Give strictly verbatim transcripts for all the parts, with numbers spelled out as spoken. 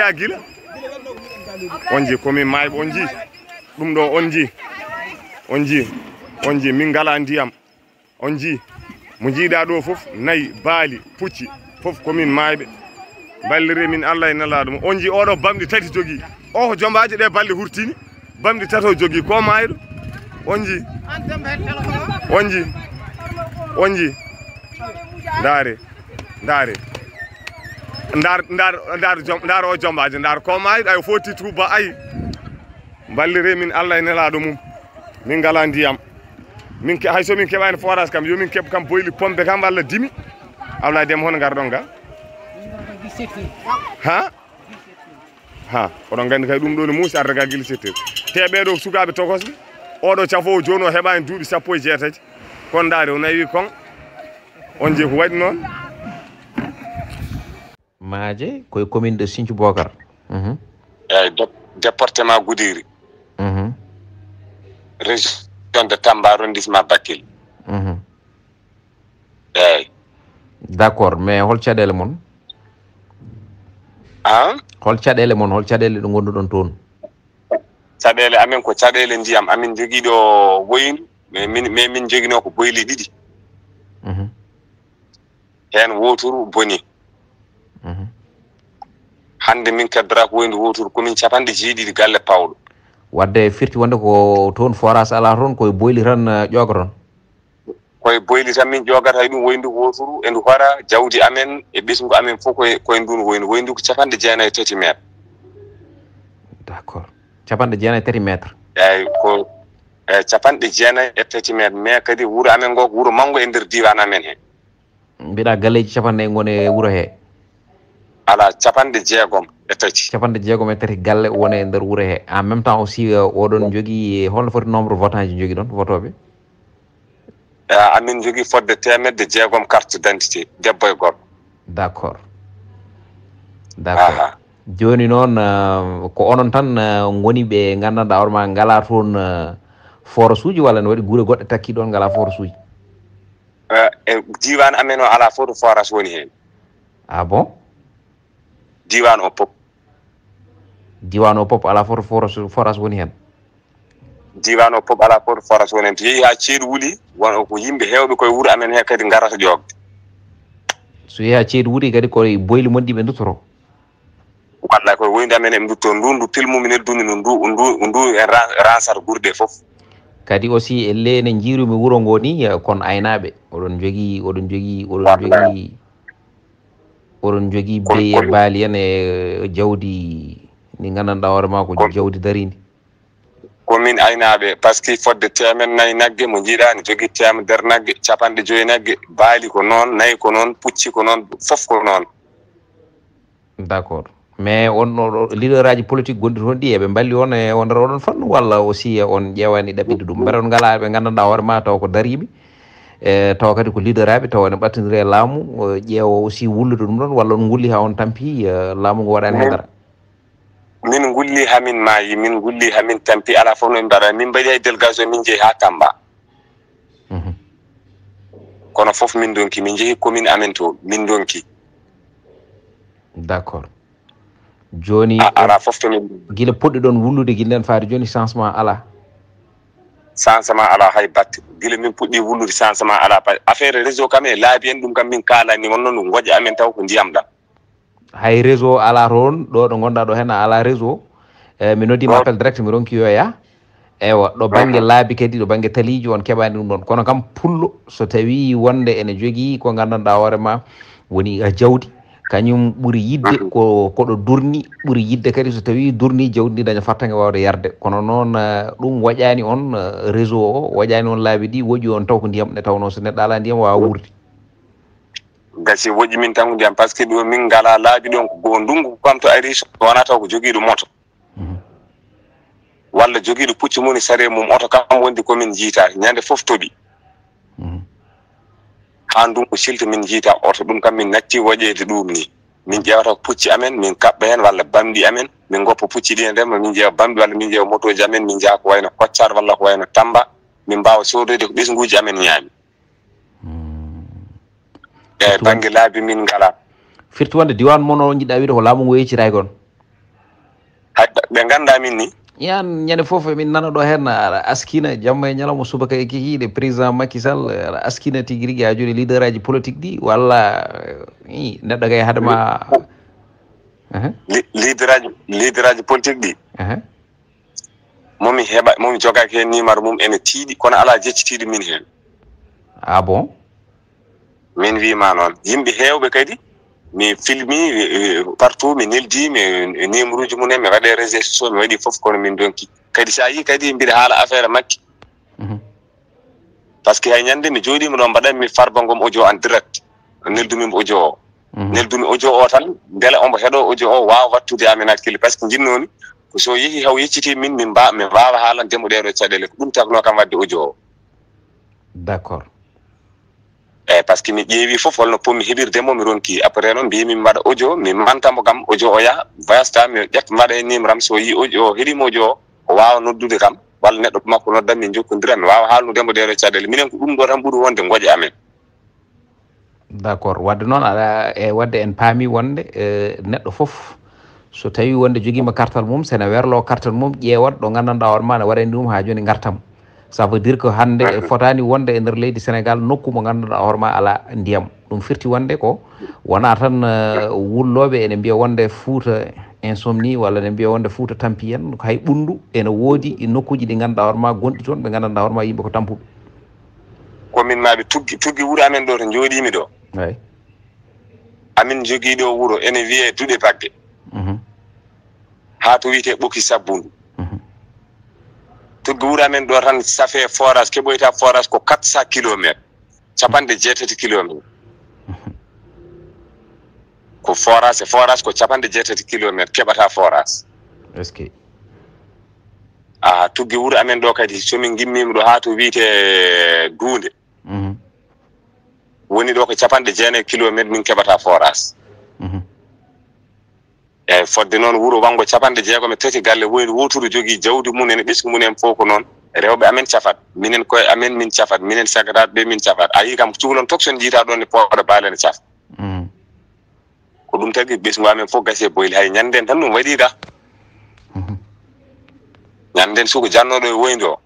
Gila. On njii, komin maayɓe, on njii. Ɗum ɗo, on njii. On njii. On njii, min ngalaa ndiyam. On njii. Mo njiiɗaa ɗo fof, nayi, baali, pucci, fof komin maayɓe. Mballiree min Allah e nelaaɗo mum. On njii oɗo bamɗi tati jogii. O ko jombaajo ɗe balɗe hurtini. Bamɗi tato jogii ko maayɗo. On njii. On njii. On njii. Ndaare. Ndaare. Ndaar, ndaar, ndaar, jom, ndaar o jombaajo. Ndaar ko maayɗo. Ay, foti tuuba, ay. Mballiree min Allah e nelaaɗo mum. Min ngalaa ndiyam. Min ke-, hay so min keɓaani forage kam, yo min keɓ kam boyli pompe kam walla dimi. Ablaye Dem, hono ngarɗon ga? Ha? Ha, oɗon nganndi kay ɗum ɗo ne muusi arde ga gila sept heures. Te ɓee ɗo sukaaɓe tokosɓe, oɗo cafoowo jooni o heɓaani duuɓi sappo e jeetati. Kon ndaari o nawi kon. On njii ko waɗi noon? Maaje, koye commune de Sinthiou Bokar. Mhm. Eeyi, dep-, département Goudiri. Mhm. Région de Tamba, arrondissement Bakel. Mhm. Eeyi. D'accord, mais hol caɗeele mon? An? Hol caɗeele mon, hol caɗeele ɗe ngonduɗon toon? Caɗeele amen ko caɗeele ndiyam. Amin njogii ɗo woyndu, mais min, mais min njoginoo ko boyli ɗiɗi. Mhm. Heen wooturu boni. Mhm. Hannde min keddora ko woyndu wooturu, komin capanɗe jeeɗiɗi galle pawɗo. Wadde firti wonde ko toon forage alaa toon, koye boyli tan, eh, ƴoogoton? Koye boyli tan min ƴoogata e ɗum, woyndu wooturu e ndu hora, jawdi amen e ɓesngu amen fof koye, koye ndun woyndu. Woyndu ko capanɗe jeenayi e tati mètre. D'accord. Capanɗe jeenayi e tati mètre. Eeyi, ko, eeyi, capanɗe jeenayi e tati mètre. Mais kadi wuro amen ngo ko wuro manngo e nder diiwaan amen he. Mbiɗa galleeji capanɗe nayi ngoni e wuro he? Alaa, capanɗe jeegom e tati. Capanɗe jeegom e tati galle woni e nder wuro he. En même temps aussi, euh, oɗon njogii, holno foti nombre votant ji njogiɗon, votooɓe? Eh, amin njogii fodde teemedde jeegom carte d'identité, debbo e gorko. D'accord. D'accord. Aha. Jooni noon, euh, ko onon tan, euh, ngoni ɓe nganndanɗaa hoore maa ngalaa toon, euh, forage uji, walla ne waɗi gure goɗɗe takki ɗoon ngalaa forage uji? Eh, e diiwaan amen o alaa fof to forage woni heen. Ah bon? Diiwaan o fof. Diiwaan o fof alaa fof to forage, forage woni heen? Diiwaan o fof alaa fof to forage woni heen. To yehi haa ceeɗu wuli, won ko yimɓe heewɓe koye wuro amen hee kadi ngarata ƴoogde. So yehi haa ceeɗu wuli kadi koye boyli mon ɗi ɓe nduttoroo? Wallay, koye woyndu amen eɓe ndutto ndu, ndu pilmu min edduni ndu, ndu, ndu, ndu en ra-, ransata gure ɗe fof. Kadi aussi, elle ene njiirumi wuro ngo ni, eh, kon aynaaɓe. Oɗon njogii, oɗon njogii, oɗon Wallay. njogii, oɗon njogii Kon, beyi e kon baali en e jawdi ndi nganndanɗaa hoore maa ko Kon. jawdi darindi. Ko min aynaaɓe, parce que fodde teemen nayi nagge mo njiiɗaa ne jogii teemedere nagge, capanɗe joyi nagge, baali ko noon, nayi ko noon, pucci ko noon, fof ko noon. D'accord. Mais on, on, on leader aji politique gonɗi toon ɗi, eɓe mballi on e, on nder oɗon fannu, walla aussi on ƴeewaani ɗaɓɓitde ɗum? Mbeɗa on ngalaa ɓe nganndanɗaa hoore maa taw ko dariiɓe, e tawa kadi ko leader aɓe, tawa ene ɓattondiri e laamu, o ƴeewa aussi wullude ɗum ɗoon, walla on ngulli haa on tampi, e, laamu ngu waɗaani heen Min, dara? Min ngulli haa min maayi, min ngulli haa min tampi, alaa fof no min mbaɗa. Min mbaɗi hay délégation, min njehi haa Tamba. Mhm. Kono fof min ndonki, min njehi commune amen to, min ndonki. D'accord. Jooni, A-, alaa fof to min. Gila puɗɗiɗon wullude gila nden faade jooni, changement alaa? Changement alaa hay batte. Gila min puɗɗi wullude, changement alaa. Pa-, affaire réseau kam e laabi en, ɗum kam min kaalani on noon, ngoƴa amen taw ko ndiyam ɗam. Hay réseau alaa toon, ɗo, ɗo ngonɗaa ɗo heen a alaa réseau. E, mi noddiima Ɗo. appel direct, mi ronki yo yah. Eywa, ɗo bannge Mhm. laabi kadi, ɗo bannge taliiji, on keɓaani ɗum ɗoon. Kono kam, pullo, so tawii wonde ene jogii ko nganndanɗaa hoore maa woni, eh, jawdi, kañum ɓuri yiɗde Mhm. ko, ko ɗo durni, ɓuri yiɗde kadi so tawii durni jawdi ndi daña fartaŋŋe waawde yarde. Kono noon, eh, ɗum waƴaani on, eh, réseau o, waƴaani on laabi ɗi, woƴi on taw ko ndiyam nde tawnoo so neɗɗo alaa ndiyam waawaa wuurde. Gasi woƴi min tan ko ndiyam, parce que ɗo min ngalaa laabi ɗoon ko goo ndunngu kam to ari so wonaa taw ko jogiiɗo moto. Mhm. Walla jogiiɗo pucci mum e saree mum, oto kam wondi ko min njiytaa, ñande fof toɓi. Mhm. Haa ndunngu silta min njiytaa oto, ɗum kam min natti waɗeede ɗum ni. Min ƴeewata ko pucci amen, min kaɓɓa heen walla bamɗi amen, min ngoppa pucci ɗi en remma, min njeewa bamɗi walla min njeewa motooji amen, min njaha ko wayno Koccar walla ko wayno Tamba, min mbaawa soodoyde ko ɓesnguuji amen ñaami. Hmm. Eeyi, firti won-, bannge laabi min ngalaa. Firti wonde diwaan mon o njiɗɗaa wiide ko laamu ngu yeccitaaki on? ɓe nganndaa min ni. Yan ñande fof emin nana ɗo heen aɗa askina jamma e ñalawma subaka e kikiiɗe président Macky Sall aɗa askina tigi rigi haa jooni leader aji politique ɗi walla neɗɗo kay haade ma leader aji leader aji politique ɗi momi heɓa momi jogaki heen numéro mum ene tiiɗi kono alaa jeccitiiɗo min heen. Ah bon? Min wima noon yimɓe heewɓe kadi mi filmi partout mi neldi mi numéro uji mum en mi waɗe réseau sociaux mi waɗi fof kono min donki kadi sa yi kadi mbiɗa haala affaire makki. Par ce que hay ñande mi jooɗima ɗo mbaɗanmi Farba Ngom audio en direct neldumimo audio o neldumi audio o tan beele ombo heɗo audio o wawa wattude amen hakkille par ce que jinnomi ko so yeehi haw yecciti min min mba mi wawa haalande mo ɗeɗo caɗele ko ɗum takno kam wadde audio o. D'accord. Eyyi par ce que mi ƴeewi fof holno pommi heɓirde mo mi ronki après noon mbimi mi waɗa audio mi mantamo kam audio o yaha voyage ta mi ƴetta mbaɗa e numéro am so yi audio o heɗima audio o o wawa noddude kam walla neɗɗo makko noddan min jokkodira mi wawa haalnude mo ɗeɗo caɗele minen ko ɗum ɗo tan ɓuuri wonde goƴa amen. D'accord wadde noon aɗa e wadde en paami wonde neɗɗo fof so tawi wonde jogiima kartal mum sene werlo kartal mum ƴeewat ɗo nganndanɗaa hoore ma ne waɗani ɗum haa jooni ngartam. Ça veut dire que hannde e fotaani wonde e nder leydi Sénégal nokku mo nganndanɗaa hoore ma alaa ndiyam. Ɗum firti wonde ko wonaa tan wullooɓe ene mbiya wonde Fuuta insomnie walla ene mbiya wonde Fuuta tampi en hay ɓunndu ene woodi e nokkuuji ɗi nganndanɗaa hoore ma gonɗi toon ɓe nganndanɗaa hoore ma yimɓe ko tampuɓe. Komin maɓe tuggi tuggi wuro amen ɗo to jooɗimi ɗo. Amin jogii ɗo wuro ene wiyee Duɗe Bagge. Haa to wiyetee Ɓoki Sabbundu. Tuggi wuro amen ɗo tan safee forage keɓoyta forage ko quatre cent kilométres. Capanɗe jeetati kilométres. Ko forage e forage ko capanɗe jeetati kilométres keɓata forage. Est-ce que? A tuggi wuro amen ɗo kadi somin gimmima ɗo haa to wiyetee Duunde. Woni ɗo ko capanɗe jeenayi kilométre min keɓata forage. Eyyi fodde noon wuro wanngo capanɗe jeegom e tati galle woyde woturu jogii jawdi mum en e ɓesngu mum en fof ko noon rewɓe amen cafat minen koye amen min cafat minen sagataaɓe ɓe min cafat a yii kam cukalon tok son jiita ɗon e pooɗo baale ne cafa. Ko ɗum tagi ɓesngu amen fof gasi e boyli hay ñande en tan ɗum waɗi ga. Ñande en suko jannoɗo e woyde o.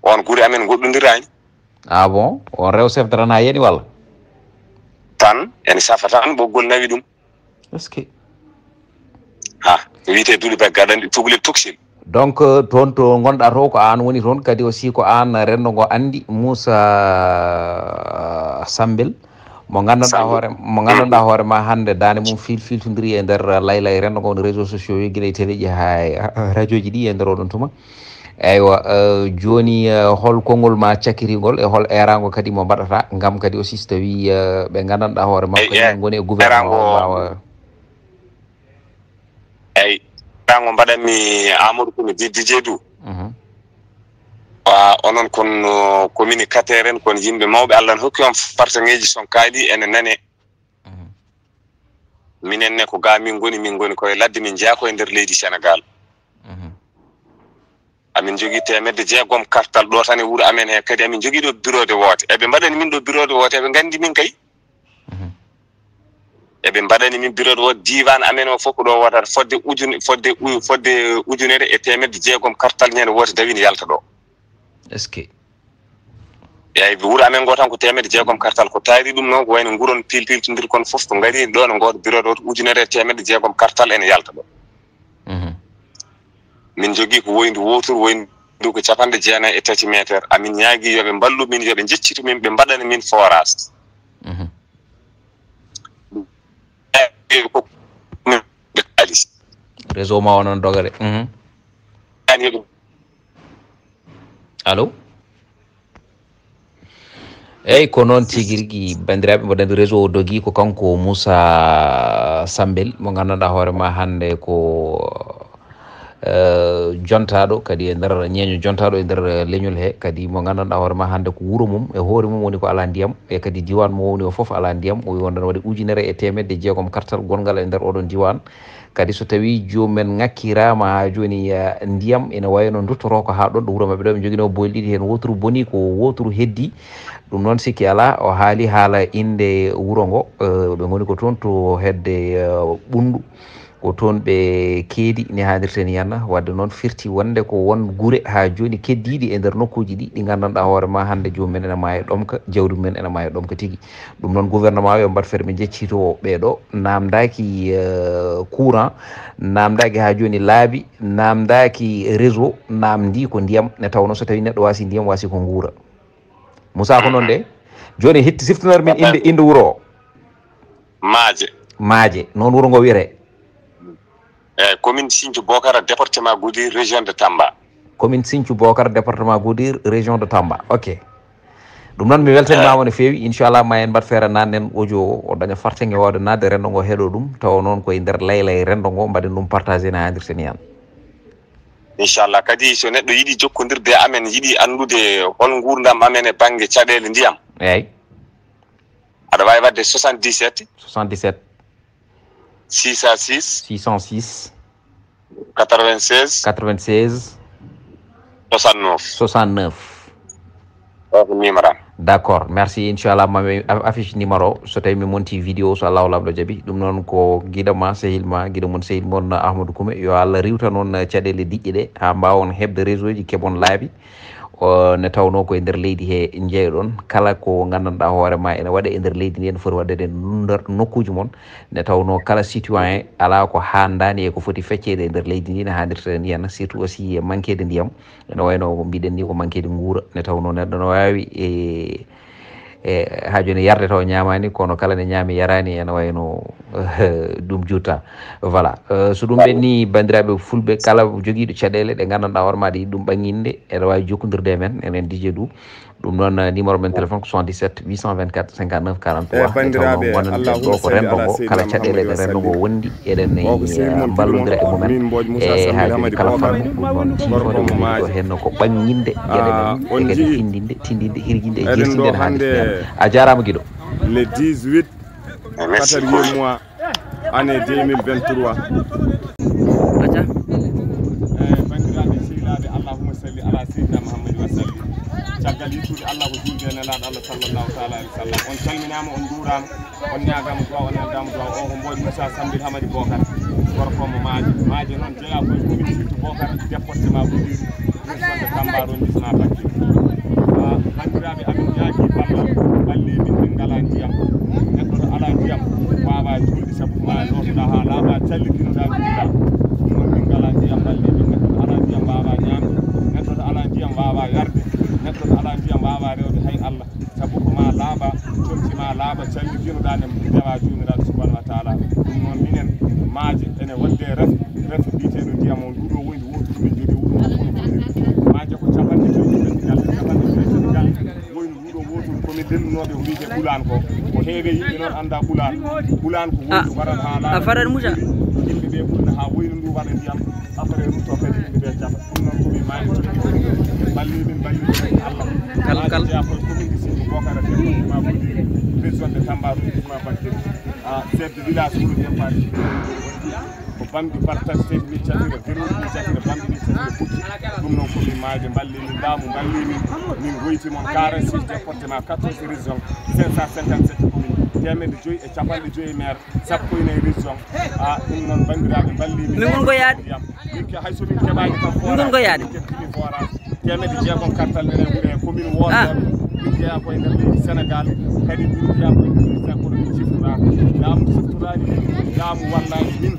On guri amen goɗɗodirani. Ah bon? On rew chef dara na yani walla? Tan ene safa tan ɓoggol nawi ɗum. Est-ce que? Ha wiyete duɗi bagge aɗa andi tugule tuksil. Donc toon to gonɗa to ko an woni toon kadi aussi ko an rendo ngo andi Moussa Sambel mo gandanɗa hoore mo gandanɗa hoore ma hande dande mum fil filtodiri e nder laylay rendo ngo no réseau sociaux yo guila e téléji ha radio ji ɗi e nder oɗon tuma. Eywa, joni hol konngol ma cakkiringol e hol erango kadi mo mbaɗata ngam kadi aussi so tawi ɓe gandanɗa hoore makko en goni e gouvernement o mbawa. Eyyi, erango mbaɗanmi Amadou Koumi Diddidiédou. Wa onon kon communicateur en kon yimɓe mawɓe Allah ne hokki on fartaŋeji son kaali ene nane. Minen ne ko ga min goni min goni koye ladde min jeya koye nder leydi Sénégal. Amin jogii temedde jeegom kartal ɗo tan e wuro amen he kadi amin jogii ɗo birode woote eɓe mbaɗani min ɗo birode woote eɓe nganndi min kay. Eɓe mbaɗani min birode woote diwan amen o fof ko ɗo wootata fodde ujune fodde fodde ujunere e temedde jeegom kartal ñande woote dawini yalta ɗo. Est-ce que? Eyyi wuro amen ngo tan ko temedde jeegom kartal ko taari ɗum noon ko wayno nguron pilpiltondir kon fof ko ngari ɗo no ngoto birode woote ujunere e temedde jeegom kartal ene yalta ɗo. Min jogii ko woyndu wootoru woyndu ko capanɗe jeenayi e tati meter amin ñaagii yo ɓe mballu min yo ɓe njeccito min ɓe mbaɗana min forage. Réseau ma o noon dogere. Allo. Eyyi ko noon tigi rigi bandiraɓe mboɗo andi réseau o dogi ko kanko Moussa Sambel mo gandanɗa hoore ma hande ko jontaɗo kadi e nder ñeño jontaɗo e nder leñol he kadi mo gandanɗa hoore ma hande ko wuuro mum e hoore mum woni ko ala ndiyam e kadi diwan mo woni o foof ala ndiyam o wi wonde no waɗi ujunere e temedde jeegom kartal gongal e nder oɗon diwan. Kadi so tawi jomumen ŋakkirama ha joni ndiyam ene wayno duttoro ko ha ɗon ɗo wuuro mabɓe ɗo ɓe joguino boyli ɗiɗi hen woturu boni ko woturu heddi. Ɗum noon sikki ala o haali haala inde wuuro ngo ɓe goni ko toon to hedde ɓundu. Ko toon ɓe keedi, ni haalirta ni yana. Wadde noon firti wonde ko won gure haa jooni keddiiɗi e nder nokkuuji ɗi, ɗi nganndanɗaa hoore ma hannde joomum en ene maayo ɗomka, jawdi mum en ene maayo ɗomka tigi. Ɗum noon gouvernement o yo mbaɗ feere ɓe njeccitoo ɓee ɗo, naamndaaki, eh, courant, naamndaaki haa jooni laabi, naamndaaki réseau, naamndii ko ndiyam, nde tawnoo so tawii neɗɗo waasii ndiyam, waasii ko nguura. Moussa, ko noon de? Jooni hitti siftinor min innde, innde wuro o. Maaje. Maaje, noon wuro ngo wiyetee? Eeyi, commune Sinthiou Bokara, département Goudiri, région de Tamba. Commune Sinthiou Bokara, département Goudiri, région de Tamba. Ok. Ɗum noon mi weltanimaama no feewi. Inchallah, ma en mbaɗ feere naatnen audio o, o daña fartaŋŋe waawde naatde renndo ngo heɗoo ɗum, tawa noon koye nder laylay renndo ngo, mbaɗen ɗum partagé no haanirta ni han. Inchallah, kadi so neɗɗo yiɗi jokkondirde e amen, yiɗi anndude hol nguurndam amen e bannge caɗeele ndiyam. Eeyi. Aɗa waawi waɗde soixante-dix-sept. Soixante-dix-sept. Six cent six. Six cent six. Quatre-vingt-seize. Quatre-vingt-seize. Soixante-neuf. Soixante-neuf. O ko numéro am. D'accord, merci. Inchallah, ma mi af-, affiche numéro o, so tawi mi monti vidéo, so Allahu Laamɗo jaɓi. Ɗum noon ko giɗo ma, sehil ma, giɗo mon, sehil mon Ahmadou Koumé. Yo Allah riiwtan on caɗeele diƴƴe ɗe, haa mbaawon heɓde réseau ji, keɓon laabi. O, nde tawnoo ko e nder leydi he njeyɗon, kala ko nganndanɗaa hoore ma ene waɗe e nder leydi ndi, ene foti waɗde e nder nokkuuji mon. Nde tawnoo kala citoyen alaa ko haandaani e ko foti fecceede e nder leydi ndi no haanirta ni, yana surtout aussi e manqueede ndiyam. Ene wayno ko mbiɗen ni ko manqueede nguura, nde tawnoo neɗɗo no waawi e, e, haa jooni yarde taw ñaamaani, kono kala nde ñaami yaraani, ene wayno ɗum juutta. Voilà. Eh, so ɗum ɓenni, banndiraaɓe fulɓe, kala jogiiɗo caɗeele ɗe nganndanɗaa hoore ma aɗa yiɗi ɗum ɓaŋŋinde, eɗa waawi jokkondirde e men, enen D J Dou. Ɗum noon, eh, numéro men téléphone ko soixante-dix-sept huit cent vingt-quatre cinquante-neuf quarante-trois. Eeyi, banndiraaɓe, nde tawnoo ngonɗen ɗo ko renndo ngo, kala caɗeele ɗe renndo ngo wondi, eɗen, eh, mballondira e mum en. E haa jooni kala fannu, ɗum noon tiiɗo ɗo heen ko ɓaŋŋinde geɗe men, e kadi tindinde, tindinde, hirjinde e jeestinde no haanirta. A jaaraama giɗo. Le dix-huit, quatrième mois, année deux mille vingt-trois. Aca. Eeyi, banndiraaɓe sehilaaɓe, allahumma salli ala seydina Muhammadin wa sallim. Caggal yettude Allah ko juulde e Nelaaɗo Allah sallallahu taala aleyhi wa sallam. On calminaama, on njuuraama, on ñaagaama duwaaw, on neldaama duwaaw. O ko Mbooj Moussa Sambil Hamadi Bokar, gorko mo Maaje. Maaje noon jeyaa ko e commune Sinthiou Bokar, département Goudiri, région de Tamba, arrondissement Bakel. Ah, banndiraaɓe amin, ñaagii ballal, ballii min, min ngalaa ndiyam. Neɗɗo to alaa ndiyam, waawaa juulde, sabu ma lootoɗaa haa laaɓaa, callikinoɗaa, juulɗaa. Ɗum noon, min ngalaa ndiyam, ballii min. Neɗɗo to alaa ndiyam, waawaa ñaamde. Neɗɗo to alaa ndiyam, waawaa yarde. Neɗɗo to alaa ndiyam, waawaa rewde hay Allah. Sabu ko ma laaɓa, conci ma laaɓa, callikinoɗaa, nde ndewaa Joomiraaɗo Subhaanahu wa Taala. Ɗum noon, minen Maaje ene waɗde rafi, rafi biyeteeɗo ndiyam o, nduɗo woyndi wooturu min jogii, wuro ngo kono fof. Maaje ko capanɗe joyi centigal, capanɗe joyi centigal, woyndi nduɗo wooturu ko min lelnunooɓe, o wiyetee Ɓulaan ko. Ko heewi yimɓe noon anndaa Ɓulaan. Ɓulaan ko woyndi waɗat haa laaɓa. A farat Moussa. Yimɓe ɓe ɓurna haa woyndi ndu waɗa ndiyam. Après ɗum to kadi yimɓe ɓe cafa. Ɗum noon ko mi maayi ɓe mballi min, mballi min Allah. Kal, kal. Jeyaa koye commune de Sinthiou Bokara, département Goudiri, région de Tamba, arrondissement Bakel. Ah, chef de village wuro Dempari. Ko bamɗi partage seydi min cafira, geroɗi min cafira, bamɗi min cafira pucci. Ɗum noon ko min maayi ɓe mballi min, laamu mballi min, min goyti mon quarante-six département, quatorze région, cinq cent cinquante-sept commune, teemedde joyi e capanɗe joyi e maire. Sappo e nayi région. Ah, ɗum noon, banndiraaɓe, mballii min. Min ngon ko yaade. Min ke-, hay so min keɓaani kam forage, min ngon ko yaade. Min keɓtini forage. Teemedde jeegom kartal men e wuro e commune wooto. Ah. Min jeyaa ko e nder leydi Sénégal. Kadi min jeyaa ko e nder leydi Sénégal, kono min ciftoraaka. Laamu siftoraani min, laamu wallaani min.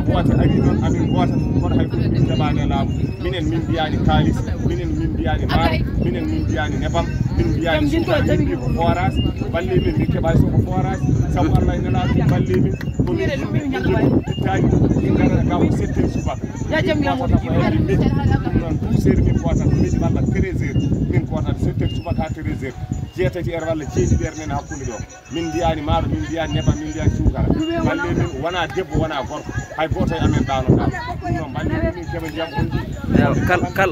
Gooto arii noon, amin goota, kono hay gooto min keɓaani e laamu. Minen min mbiyaani kaalis, minen min mbiyaani maaro, minen min mbiyaani nebam, min mbiyaani suukar, min mbii ko forage. Mballee min, min keɓaani so ko forage, sabu Allah e Nelaaɗo mum, mballee min. Ko min yimɓe, min jogi ittaani, min ngarata ga ko sept heures subaka. Min kootata ko heɓe mbeɗi, ɗum noon, douze heures min kootata, mbeɗi walla treize heures, min kootata sept heures subaka haa treize heures. Jeetati heures walla jeeɗiɗi heures nen hakkunde ɗo. Min mbiyaani maaro, min mbiyaani nebam, min mbiyaani suukara. Mballee min, wonaa debbo, wonaa gorko. Hay gooto e amen ɗaanotaako. Ɗum noon, mballee min, min keɓa ndiyam on ndi. Eyo, kal, kal,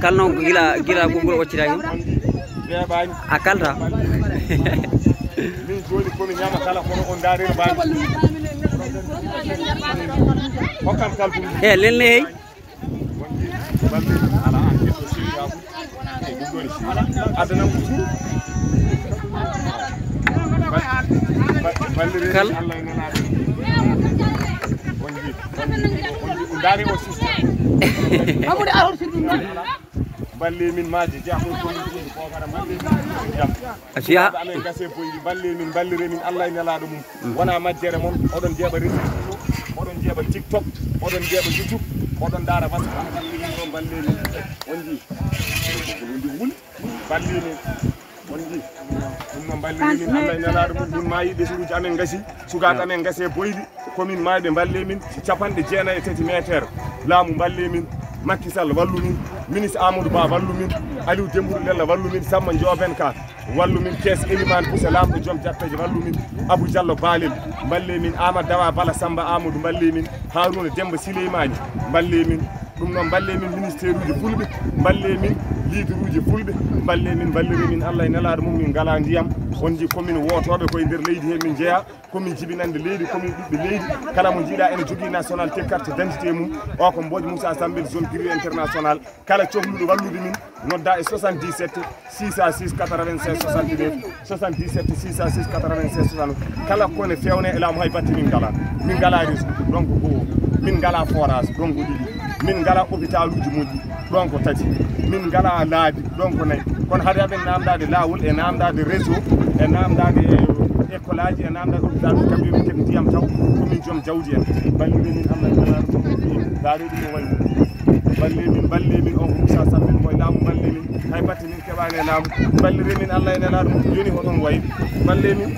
kal noon ko gila, gila konngol occitaaki. On ndi weeɓaani. A kalta. Min jooni ko mi ñaama kala kono on ndaarira mbaami. Hokkam kalduɗo. E lelne hey. Wonde balɗe ala an ƴetto siriyaaku. Ɗum ɗon si addanam ko suur. Bal-, bal-, balliree kal. Allah e Nelaaɗo. Wonde Ndaari o système. Amude a hol sirdu. Mballe min maaje, jeyaa ko ko min ko fara mballe min. Jam. Asiya. Amen gase boydi, mballe min, mballire min, Allah e Nelaaɗo mum. Wona majjere mon, oɗon jeeɓa réseaux sociaux, oɗon jeeɓa TikTok, oɗon jeeɓa YouTube, oɗon ndaara WhatsApp, mballe min, mballe min. On njii. On njii wuli. Mballe min. On njii. Ɗum noon mballe min, Allah e Nelaaɗo mum, min maayi, ɓesnguuji amen ngasi, sukaaɓe amen ngasi e boyli, commune Maayɓe mballe min, capanɗe jeenayi e tati métaire. Laamu mballe min, Macky Sall wallu min, ministre Amadou Ba wallu min, Aliou Dembourou Lella wallu min, Samba Ndiobène Ka wallu min, Kees Elimane Bousso Lamɗo joom jatteeje wallu min, Abou Diallo Balel mballe min, Amadou Dawa Bala Samba Amadou mballe min, Harouna Demba Souleymani mballe min. Ɗum noon, mballe min ministère uji fulɓe, mballe min leader uji fulɓe, mballe min, mballire min Allah e Nelaaɗo mum, min ngalaa ndiyam. On njii commune wootooɓe koye nder leydi hee min njeyaa, commune jibinande leydi, commune ɓiɓɓe leydi. Kala mo njiiɗaa ene jogii nationalité, carte d'identité mum, o ko Mbodj Moussa Sambel, zone gris international. Kala cohluɗo wallude min, nodda e soixante-dix-sept, six cent six, quatre-vingt-seize, soixante-neuf, soixante-dix-sept, six cent six, quatre-vingt-seize, soixante-neuf. Kala ko ne feewne e laamu, hay batte min ngalaa. Min ngalaa réseau, donc ko min ngalaa forage, donc ɗiɗi. Min ngalaa hôpitaluji moƴƴi, donc tati. Min ngalaa laabi, donc nayi. Kono hade aɓen naamndaade laawol, e naamndaade réseau, e naamndaade e école aji, e naamndaade hôpital, kamɓe min keɓi ndiyam taw, ko min joom jawdi en. Mballe min Allah e Nelaaɗo mum, ndaaree ɗum no wayi. Mballe min, mballe min, on ko Moussa Sambel, mo e laamu, mballe min. Hay batte min keɓaani e laamu. Mballire min Allah e Nelaaɗo mum, jooni hoɗon wayi. Mballe min.